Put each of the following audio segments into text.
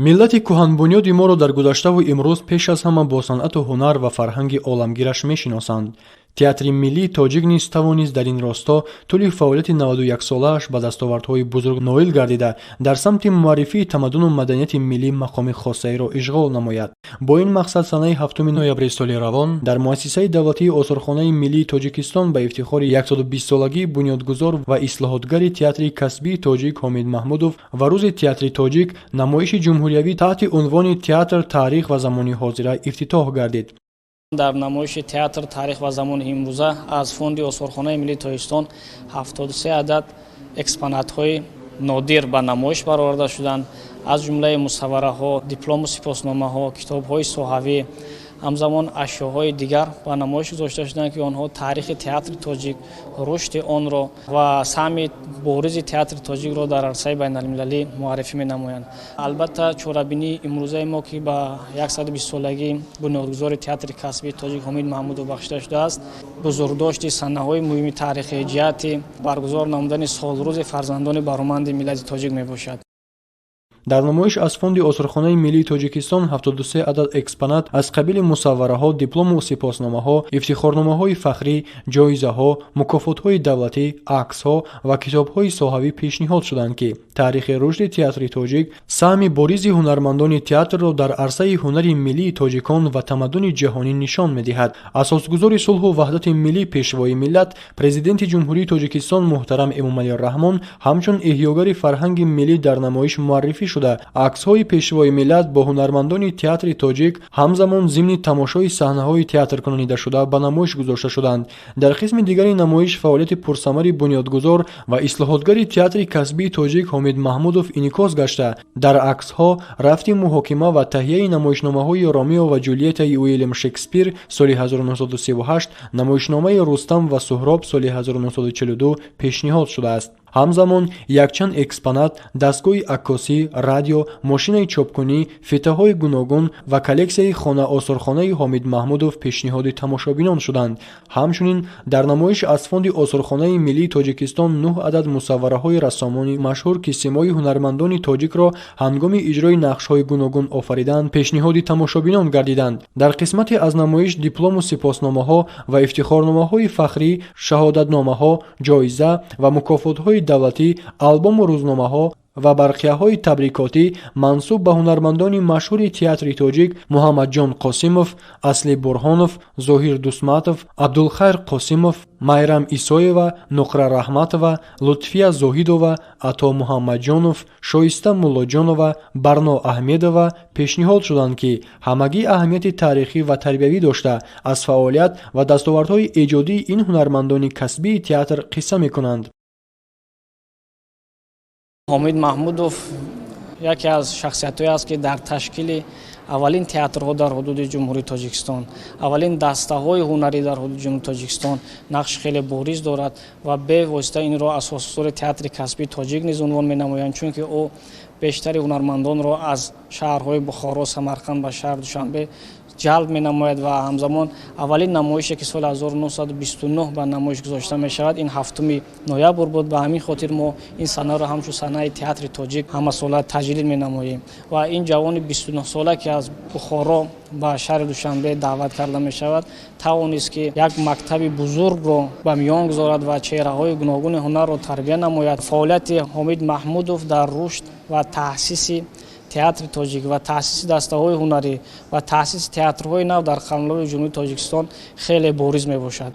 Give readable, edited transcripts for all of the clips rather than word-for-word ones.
Миллати кӯҳанбунёди моро дар гузаштаву имрӯз пеш аз ҳама бо санъату ҳунар ва фарҳанги оламгираш мешиносанд. Театри миллии тоҷик низ тавонист дар ин росто тӯли фаъолияти 91-солааш ба дастовардҳои бузург ноил гардида, дар самти муаррифии тамаддуну маданияти миллӣ мақоми хосаеро ишғол намояд. Бо ин мақсад санаи 7 ноябри соли равон дар муассисаи давлатии Осорхонаи миллии Тоҷикистон ба ифтихори 120-солагии бунёдгузор ва ислоҳотгари театри касбии тоҷик Ҳомид Маҳмудов ва Рӯзи театри тоҷик намоиши ҷумҳуриявӣ таҳти унвони «Театр, таърих ва замони ҳозира» ифтитоҳ гардид. Дар намоиши «Театр, таърих ва замони имрӯза» аз фонди Осорхонаи миллии Тоҷикистон 73 адад экспонатҳои нодир ба намоиш бароварда шуданд, аз ҷумлаи мусаввараҳо, диплому сипосномаҳо, китобҳои соҳавӣ, ҳамзамон ашёҳои дигар ба намоиш гузошта шуданд, ки онҳо таърихи театри тоҷик, рушди онро ва саҳми боризи театри тоҷикро дар арсаи байналмилалӣ муаррифӣ менамоянд. Албатта, чорабинии имрӯзаи мо, ки ба 120-солагии бунёдгузори театри касбии тоҷик Ҳомид Маҳмудов бахшида шудааст, бузургдошти санаҳои муҳими таърихи ҷиҳати баргузор намудани солрӯзи фарзандони бароманди миллати тоҷик мебошад. Дар намоиш аз фонди Осорхонаи миллии Тоҷикистон 73 адад экспонат аз қабили мусаввараҳо, диплому сипосномаҳо, ифтихорномаҳои фахрӣ, ҷоизаҳо, мукофотҳои давлатӣ, аксҳо ва китобҳои соҳавӣ пешниҳод шуданд, ки таърихи рушди театри тоҷик, саҳми боризи ҳунармандони театрро дар арсаи ҳунари миллии тоҷикон ва тамаддуни ҷаҳонӣ нишон медиҳад. Асосгузори сулҳу ваҳдати миллӣ, Пешвои миллат, Президенти Ҷумҳурии Тоҷикистон муҳтарам Эмомалӣ Раҳмон ҳамчун эҳёгари фарҳанги миллӣ дар намоиш муаррифӣ шуда, аксҳои Пешвои миллат бо ҳунармандони театри тоҷик ҳамзамон зимни тамошои саҳнаҳои театркунонидашуда ба намоиш гузошта шуданд. Дар қисми дигари намоиш фаъолияти пурсамари бунёдгузор ва ислоҳотгари театри касбии тоҷик Ҳомид Маҳмудов инъикос гашта, дар аксҳо рафти муҳокима ва таҳияи намоишномаҳои «Ромео ва Ҷулиетаи» Уилям Шекспир соли 1938, намоишномаи «Рустам ва Суҳроб» соли 1942 пешниҳод шудааст. Ҳамзамон якчанд экспонат, дастгоҳи аккосӣ, радио, мошинаи чопкунӣ, фитаҳои гуногун ва коллексияи хона-осорхонаи Ҳомид Маҳмудов пешниҳоди тамошобинон шуданд. Ҳамчунин дар намоиш аз фонди Осорхонаи миллии Тоҷикистон нӯҳ адад мусаввараҳои рассомони машҳур, ки симои ҳунармандони тоҷикро ҳангоми иҷрои нақшҳои гуногун офариданд, пешниҳоди тамошобинон гардиданд. Дар қисмате аз намоиш диплому сипосномаҳо ва ифтихорномаҳои фахрӣ, шаҳодатномаҳо, ҷоиза ва мукофотҳои давлатӣ, албому рӯзномаҳо ва барқияҳои табрикотӣ мансуб ба ҳунармандони машҳури театри тоҷик Муҳаммадҷон Қосимов, Асли Бурҳонов, Зоҳир Дусматов, Абдулхайр Қосимов, Майрам Исоева, Нуқра Раҳматова, Лутфия Зоҳидова, Ато Муҳаммадҷонов, Шоиста Муллоҷонова, Барно Аҳмедова пешниҳод шуданд, ки ҳамагӣ аҳамияти таърихӣ ва тарбиявӣ дошта, аз фаъолият ва дастовардҳои эҷодии ин ҳунармандони касбии театр қисса мекунанд. Ҳомид Маҳмудов яке аз шахсиятҳое аст, ки дар ташкили аввалин театрҳо дар ҳудуди Ҷумҳурии Тоҷикистон, аввалин дастаҳои ҳунарӣ дар ҳудуди Ҷумҳурии Тоҷикистон нақши хеле бориз дорад ва бевосита инро асосгузори театри касбии тоҷик низ унвон менамоянд, чунки ӯ бештари ҳунармандонро аз шаҳрҳои Бухоро, Самарқанд ба шаҳри Душанбе ҷалб менамояд ва ҳамзамон аввалин намоише, ки соли 1929 ба намоиш гузошта мешавад, ин 7 ноябр буд. Ба ҳамин хотир мо ин санаро ҳамчун санаи театри тоҷик ҳамасола таҷлил менамоем. Ва ин ҷавони 29сола, ки аз Бухоро ба шаҳри Душанбе даъват карда мешавад, тавонист, ки як мактаби бузургро ба миён гузорад ва чеҳраҳои гуногуни ҳунарро тарбия намояд. Фаъолияти Ҳомид Маҳмудов дар рушд ва таъсиси театри тоҷик ва таъсиси дастаҳои ҳунарӣ ва таъсиси театрҳои нав дар қаламрави Ҷумҳурии Тоҷикистон хеле бориз мебошад.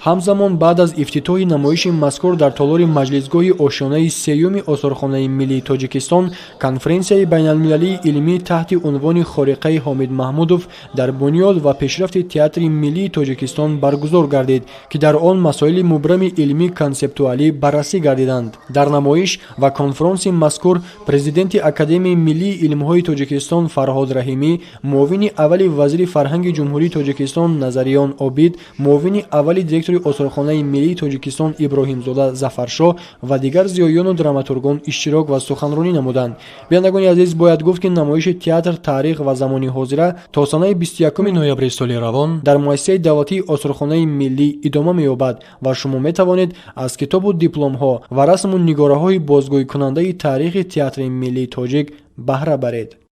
Ҳамзамон баъд аз ифтитоҳи намоиши мазкур дар толори маҷлисгоҳи ошёнаи сеюми Осорхонаи миллии Тоҷикистон конференсияи байналмилалии илмӣ таҳти унвони «Хориқаи Ҳомид Маҳмудов дар бунёд ва пешрафти театри миллии Тоҷикистон» баргузор гардид, ки дар он масоили мубрами илмӣ консептуалӣ баррасӣ гардиданд. Дар намоиш ва конфронси мазкур президенти Академияи миллии илмҳои Тоҷикистон Фарҳод Раҳимӣ, муовини аввали вазири фарҳанги Ҷумҳурии Тоҷикистон Назариён Обид, муовини аввали директори директори Осорхонаи миллии Тоҷикистон Иброҳимзода Зафаршоҳ ва дигар зиёиёну драматургон иштирок ва суханронӣ намуданд. Бинандагони азиз, бояд гуфт, ки намоиши «Театр, таърих ва замони ҳозира» то санаи 21 ноябри соли равон дар муассисаи давлатии Осорхонаи миллӣ идома меёбад ва шумо метавонед аз китобу дипломҳо ва расму нигораҳои бозгӯйкунандаи таърихи театри миллии тоҷик баҳра баред.